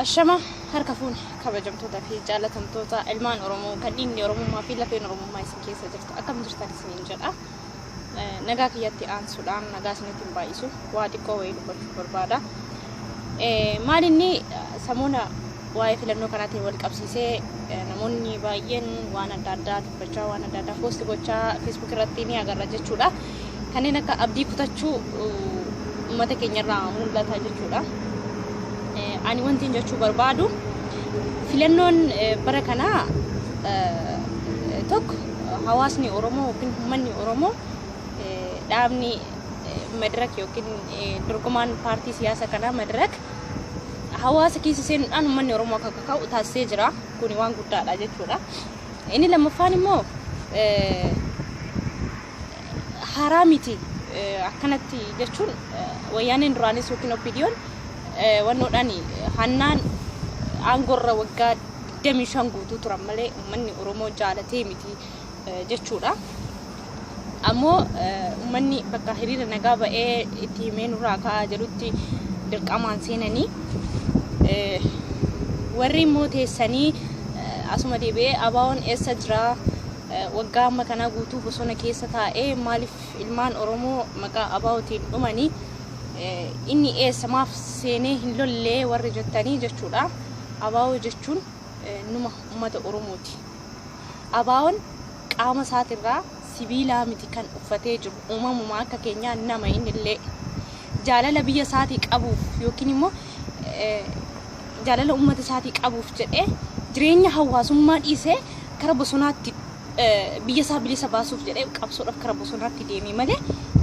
Ashama harka fuune kabajamtoota fi jaalatamtoota ilmaan Oromoo kan dhiigni Oromummaa fi lafeen Oromummaa isin keessa jirtu akkam jirtan isiniin jedha. Nagaa kiyyatti aansuudhaan nagaa isinitti hin baay'isu waa xiqqoo wayii dubbachuu barbaada. Maal inni samoona waa'ee filannoo kanaatiin wal qabsiisee namoonni baay'een waan adda addaa dubbachaa waan adda addaa poosti gochaa Facebook irratti ni agarra jechuudha. Kanneen akka abdii kutachuu uummata keenyarraa mul'ata jechuudha. Ani wanti jechuu barbaadu filannoon bara kanaa tokko hawaasni Oromoo yookiin uummanni Oromoo dhaabni Madirak yookiin dorgomaan paartii siyaasa kanaa Madirak hawaasa keessa seenuudhaan uummanni Oromoo akka kaka'u taasisee jira. Kuni waan guddaadha jechuudha. Inni lammaffaan immoo haaraa miti akkanatti jechuun wayyaaneen duraanis yookiin OPDOn wannoodhaan hannaan aangorra waggaa 25 guutuu turan malee uummanni Oromoo jaalatee miti jechuudha. Ammoo uummanni bakka hiriira nagaa ba'ee itti himee nurraa ka'aa jedhutti dirqamaan seenanii warri immoo teessanii asuma deebi'ee ABOn eessa jira waggaa amma kanaa guutuu bosona keessa taa'ee maaliif ilmaan Oromoo maqaa ABOtiin dhumanii inni eessa maaf seenee hin lollee warri jettanii jechuudha. ABO jechuun numa uummata Oromooti. ABOn qaama isaatirraa sibiilaa miti kan uffatee jiru uumamuma akka keenyaa nama innillee jaalala biyya isaatii qabuuf yookiin immoo jaalala uummata isaatii qabuuf jedhee jireenya hawaasummaa dhiisee kara bosonaatti biyya isaa bilisa baasuuf jedhee qabsoodhaaf kara bosonaatti deeme malee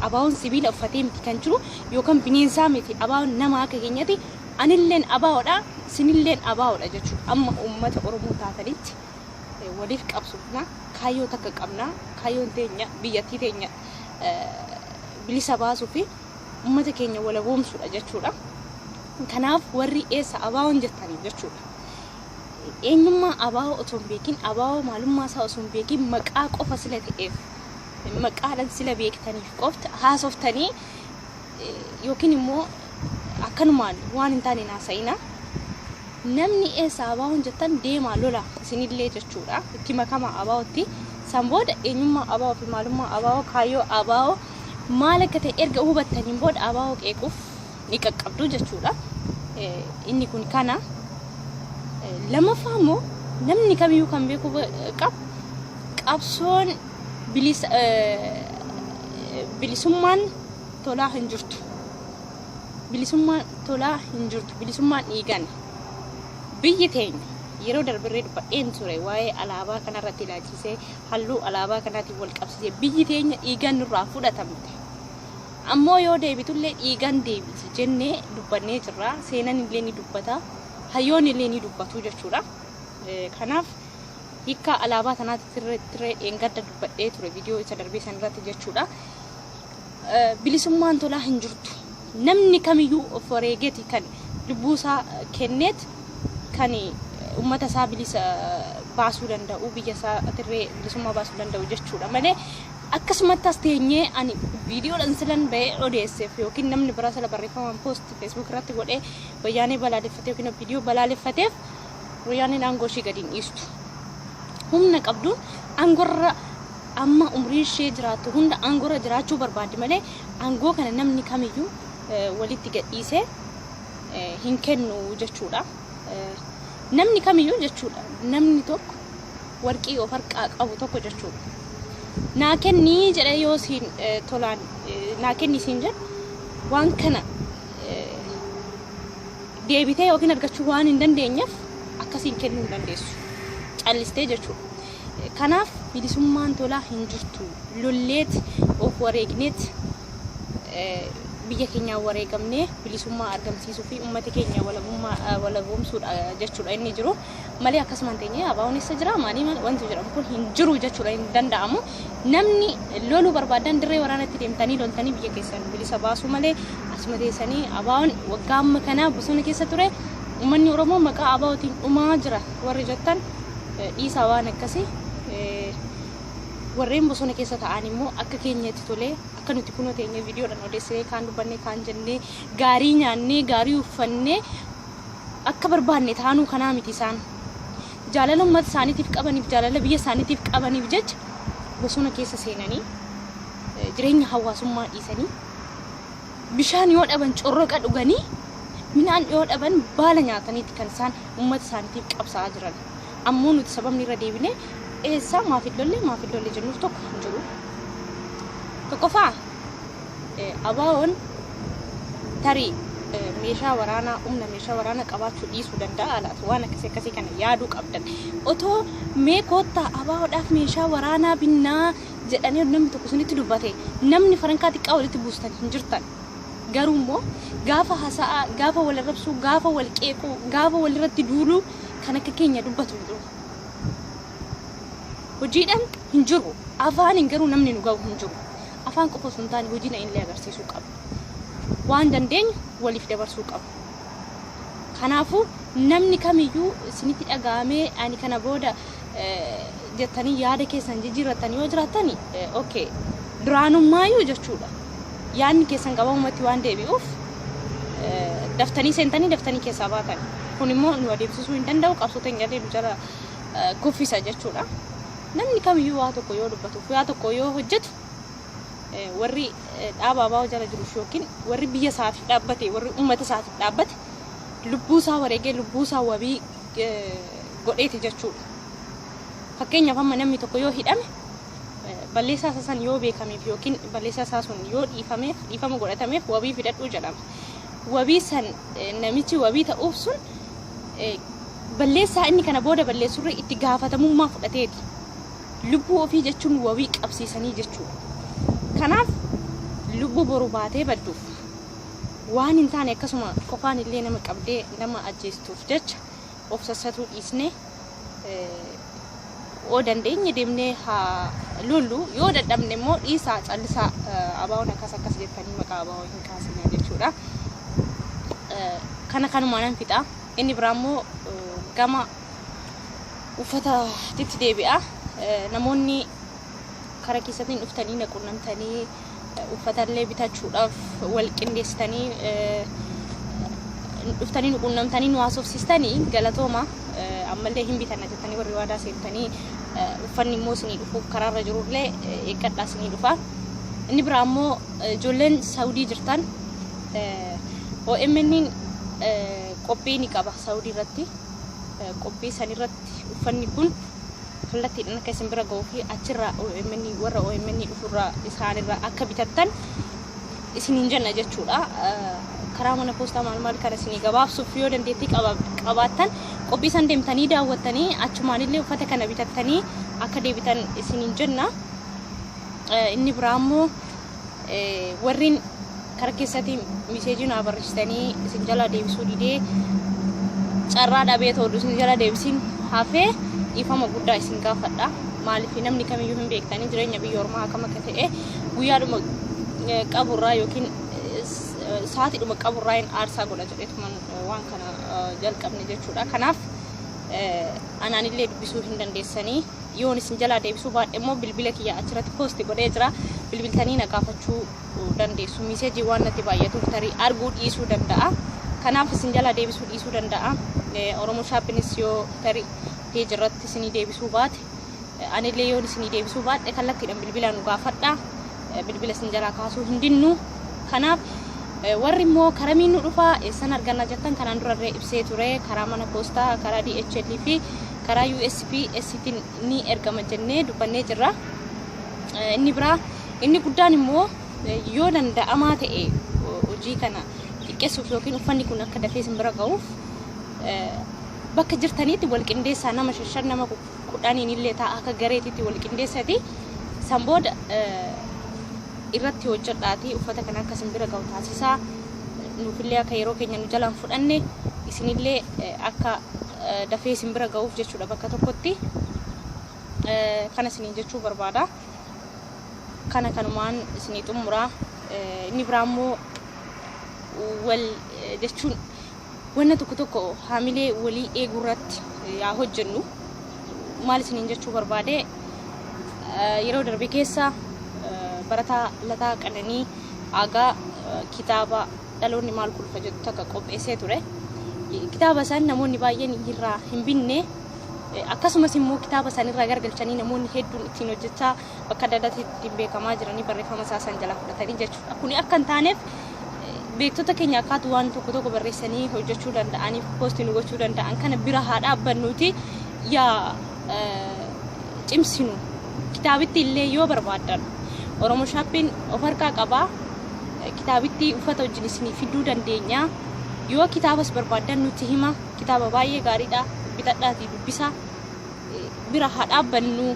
ABOn sibiila uffatee miti kan jiru yookaan bineensaa miti. ABOn nama akka keenyati. Anilleen ABOdha, sinilleen ABOdha jechuudha. Amma uummata Oromoo taatanitti waliif qabsoofna, kaayyoo takka qabna. Kaayyoon teenya biyyattii teenya bilisa baasuu fi uummata keenya walaboomsuudha jechuudha. Kanaaf warri eessa ABOn jettanii jechuudha. Eenyummaa ABO otoo hin beekin, ABO maalummaa isaa osoo hin beekin, maqaa qofa sila ta'eef maqaadhaan sila beektaniif qofti haasoftanii yookiin immoo akkanumaan waan hin taane haasa'ina. Namni eessa ABOn jettan deemaa lola isinillee jechuudha. Itti makamaa ABOtti. San booda eenyummaa ABO fi maalummaa ABO, kaayyoo ABO maal akka ta'e erga hubattaniin booda ABO qeequuf ni qaqqabdu jechuudha. Inni kun kana. Lammaffaa immoo namni kamiyyuu kan beekuu qabu qabsoon bilisa bilisummaan tolaa hin jirtu. Bilisummaan tolaa hin jirtu. Bilisummaan dhiigani. Biyyi teenya yeroo darbirree dubbadheen ture waa'ee alaabaa kanarratti ilaalchisee halluu alaabaa kanaatiin wal qabsiisee biyyi teenya dhiigan nurraa fudhatamte. Ammoo yoo deebitullee dhiigan deebiti jennee dubbannee jirra. Seenan illee ni dubbata. Hayyoon illee ni dubbatu jechuudha. Kanaaf hiikkaa alaabaa tanaatti tirree dheengadda dubbadhee ture viidiyoo isa darbee san irratti jechuudha. Bilisummaan tolaa hin jirtu. Namni kamiyyuu of wareegeeti kan lubbuu isaa kenneet kan uummata isaa bilisa baasuu danda'u, biyya isaa tirree bilisummaa baasuu danda'u jechuudha malee akkasumatti as teenyee ani viidiyoodhaan silan ba'ee odeesseef yookiin namni biraa sila barreeffamaan post Facebook irratti godhee wayyaanee balaaleffatee yookiin viidiyoo balaaleffateef wayyaaneen aangoo ishii gadi hin dhiistu. Humna qabduun aangorra amma umrii ishee jiraattu hunda aangorra jiraachuu barbaaddi malee aangoo kana namni kamiyyuu walitti gadhiisee hin kennu jechuudha. Namni kamiyyuu jechuudha. Namni tokko warqii of harkaa qabu tokko jechuudha. Naa kennii jedhee yoo siin tolaan naa kenni siin jedhu waan kana deebitee yookiin argachuu waan hin dandeenyeef akkasiin kennuu hin dandeessu. Callistee jechuudha. Kanaaf bilisummaan tolaa hin jirtu. Lolleet of wareegneet biyya keenyaan wareegamnee bilisummaa argamsiisuu fi uummata keenya walabummaa walaboomsuudha jechuudha inni jiru. Malee akkasumaan teenyee ABOn eessa jira maalii wanti jedhamu kun hin jiru jechuudha, hin danda'amu. Namni loluu barbaadan dirree waraanatti deemtanii loltanii biyya keessan bilisa baasuu malee asuma teessanii ABOn waggaa amma kanaa bosona keessa ture, uummanni Oromoo maqaa ABOtiin dhumaa jira warri jettan dhiisaa waan akkasii. Warreen bosona keessa ta'an immoo akka keenyatti tolee akka nuti kunoo teenyee viidiyoodhaan odeessinee kaan dubbannee kaan jennee gaarii nyaannee gaarii uffannee Akka barbaanne taanuu kanaa miti isaan. Jaalala uummata isaaniitiif qabaniif, jaalala biyya isaaniitiif qabaniif jecha bosona keessa seenanii jireenya hawaasummaa dhiisanii, bishaan yoo dhaban corroqa dhuganii, midhaan yoo dhaban baala nyaataniiti kan isaan uummata isaaniitiif qabsaa'aa jiran. Ammoo nuti sababni irra deebinee eessaa maaf hin lolle, maaf hin lolle jennuuf tokko hin jiru. Tokkoffaa, ABO'n tarii meeshaa waraanaa, humna meeshaa waraanaa qabaachuu dhiisuu danda'a laata? Waan akkasii akkasii kana yaaduu qabdan. Otoo mee koottaa ABOdhaaf meeshaa waraanaa binnaa jedhanii namni tokko isinitti dubbate, namni farankaa xiqqaa walitti buustan hin jirtan. Garuu immoo gaafa haasa'aa, gaafa wal arrabsuu, gaafa wal qeequu, gaafa walirratti duuluu kan akka keenya dubbatu hin jiru. Hojiidhaan hin jiru. Afaaniin garuu namni nu gahu hin jiru. Afaan qofa osoo hin taane hojiin illee agarsiisuu qabna. Waan dandeenyu waliif dabarsuu qabna. Kanaafuu namni kamiyyuu isinitti dhaga'amee ani kana booda jettanii yaada keessan jijjiirrattan yoo jiraattan, okay, duraanummaayyuu jechuudha. Yaadni keessan gabaabumatti waan deebi'uuf daftanii seentanii daftanii keessaa baatan. Kun immoo nu adeemsisuu hin danda'u, qabsoo teenya illee nu jala kuffisa jechuudha. Namni kamiyyuu waa tokko yoo dubbatuuf, waa tokko yoo hojjetu, warri dhaaba ABO jala jiruuf yookiin warri biyya isaatiif dhaabbate, warri uummata isaatiif dhaabbate lubbuu isaa wareegee, lubbuu isaa wabii godheeti jechuudha. Fakkeenyaaf, amma namni tokko yoo hidhame, balleessaa isaa san yoo beekameef yookiin balleessaa isaa sun yoo dhiifameef, dhiifama godhatameef, wabii fidadhuu jedhama. Wabii san namichi wabii ta'uuf sun balleessaa inni kana booda balleessurra itti gaafatamummaa fudhateeti. Lubbuu ofii jechuun wabii qabsiisanii jechuudha. Kanaaf lubbuu boru baatee badduuf, waan hin taane akkasuma qofaan illee nama qabdee nama ajjeestuuf jecha of sassatuu dhiisnee, yoo dandeenye deemnee haa lollu, yoo dadhabne immoo dhiisaa, callisaa, ABO'n akkas akkas jettanii maqaa ABO hin kaasinaa jechuudha. Kana kanumaan nan fixa. Inni biraa immoo gama uffataatti deebi'a. Namoonni karaa keessatti dhuftanii na qunnamtanii uffatallee bitachuudhaaf wal qindeessitanii dhuftanii nu qunnamtanii nu haasofsiistanii, galatooma. Ammallee hin bitanna jettanii warri waadaa seentanii, uffanni immoo isinii dhufuuf karaarra jirullee eeggadhaa, isinii dhufa. Inni biraa immoo ijoolleen Saawudii jirtan, OMN qophii ni qaba Saawudii irratti. Qophii san irratti uffanni kun kallattiidhaan akka isin bira ga'uu fi achirraa OMN, warra OMN dhufurraa isaanirraa akka bitattan isiniin jenna jechuudha. Karaa mana poostaa maal maal kana isinii gabaabsuuf, yoo dandeettii qabaattan qophii san deemtanii daawwattanii achumaanillee uffata kana bitattanii akka deebitan isiniin jenna. Inni biraa immoo warreen karaa keessatti message naa barreessitanii isin jala deebisuu didee, carraa dhabee ta'u isin jala deebisiin hafee, dhiifama guddaa isin gaafadha. Maaliif, namni kamiyyuu hin beektanii jireenya biyya ormaa akkam akka ta'e, guyyaadhuma qaburraa yookiin sa'aatiidhuma qaburraa hin aarsaa godha jedheetuman waan kana jalqabne jechuudha. Kanaaf anaanillee dubbisuu hin dandeessanii. Yoon isin jalaa deebisuu baadhe immoo bilbila kiyya achirratti post godhee jira. Bilbiltanii na gaafachuu dandeessu. Message waan natti baay'atuuf tarii arguu dhiisuu danda'a. Kanaaf isin jalaa deebisuu dhiisuu danda'a. Oromoo Shaappinis yoo tarii page irratti isinii deebisuu baate, anillee yoon isinii deebisuu baadhe, kallattiidhaan bilbila nu gaafadha. Bilbila isin jalaa kaasuu hin dinnu. Kanaaf warri immoo karamiin nu dhufaa, eessan arganna jettan, kanaan durarree ibsee ture, karaa mana poostaa, karaa DHL fi karaa USPStiin ni ergama jennee dubbannee jirra. Inni biraa, inni guddaan immoo, yoo danda'amaa ta'e hojii kana xiqqeessuuf yookiin uffanni kun akka dafee isin bira ga'uuf, bakka jirtaniitti wal qindeessaa, nama shashan, nama 10n illee ta'a, akka gareetitti wal qindeessati san booda irratti hojjedhaati uffata kana akka isin bira ga'u taasisaa. Nuufillee akka yeroo keenya nu jalaan fudhanne, isinillee akka dafee isin bira ga'uuf jechuudha. Bakka tokkotti kana isiniin jechuu barbaada. Kana kanumaan isinii xumuraa. Inni biraa immoo wal jechuun wanna tokko tokko haamilee walii eeguu irratti yaa hojjennu. Maal isiniin jechuu barbaade, yeroo darbe keessa barataa Lataa Qananii Aagaa kitaaba "Dhaloonni Maal Kolfa" jedhu takka qopheessee ture. Kitaaba san namoonni baay'een irraa hin binne. Akkasumas immoo kitaaba san irraa gargalchanii namoonni hedduun ittiin hojjechaa bakka adda addaatti ittiin beekamaa jiranii barreeffama isaa san jalaa fudhatanii jechuudha. Kuni akka hin taaneef beektota keenya akkaatu waan tokko tokko barreessanii hojjechuu danda'aniif poostii nu gochuu danda'an kana bira haa dhaabbannuuti yaa cimsinu. Kitaabitti illee yoo barbaaddan Oromo Shaappiin of harkaa qabaa. Kitaabitti uffata wajjin isinii fiduu dandeenya. Yoo kitaabas barbaaddan nutti hima. Kitaaba baay'ee gaariidha. Bitadhaatii dubbisaa. Bira haa dhaabbannu.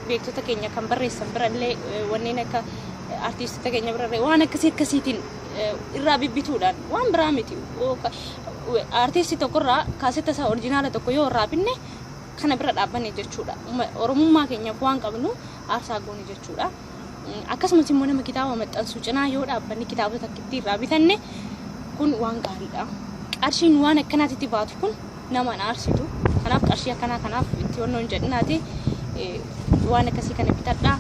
Beektota keenya kan barreessan birallee wanneen akka artiistota keenya birallee waan akkasii akkasiitiin irraa bibbituudhaan waan biraa miti. Artiistii tokkorraa kaasetta isaa orjinaala tokko yoo irraa binne kana bira dhaabbanne jechuudha. Oromummaa keenyaaf waan qabnu aarsaa goone jechuudha. Akkasumas immoo nama kitaaba maxxansu cinaa yoo dhaabbanne kitaabota takkittii irraa bitanne kun waan gaariidha. Qarshiin waan akkanaatitti baatu kun nama hin aarsitu. Kanaaf qarshii akkanaa kanaaf itti honnoo hin jedhinaati waan akkasii kana bitadhaa.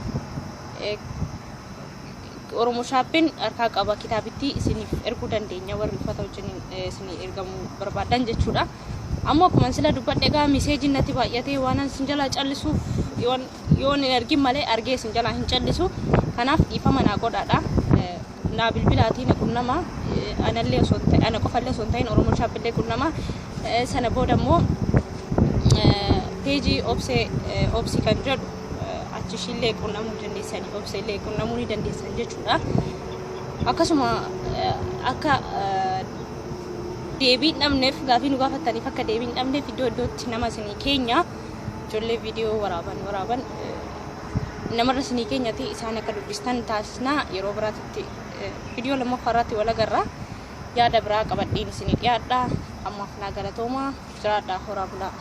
Oromo Shaappiin harkaa qaba kitaabittii isiniif erguu dandeenya warri uffata wajjin isinii ergamuu barbaadan jechuudha. Ammoo akkuma sila dubbadhe egaa miseejiin natti baay'atee waan isin jalaa callisuuf yoon hin ergin malee argee isin jalaa hin callisu. Kanaaf dhiifama naa godhaadha. Naa bilbilaatii na qunnama. Anallee osoo hin ta'in ana qofallee osoo hin ta'in Oromo Shaappillee qunnama. Sana booda immoo peejii obsee obsii kan jedhu achi ishiillee qunnamuu dandeessanii obseellee qunnamuu ni dandeessan jechuudha. Akkasuma akka deebii hin dhabneef gaafii nu gaafattaniif akka deebii hin dhabneef iddoo iddootti nama isinii keenya ijoollee viidiyoo waraaban waraaban namarra isinii keenyati isaan akka dubbistan taasisna yeroo biraatitti viidiyoo lammaffaa irratti wal agarra yaada biraa qabadheen isinii dhiyaadha ammaaf naa galatoomaa jiraadhaa horaa bulaa.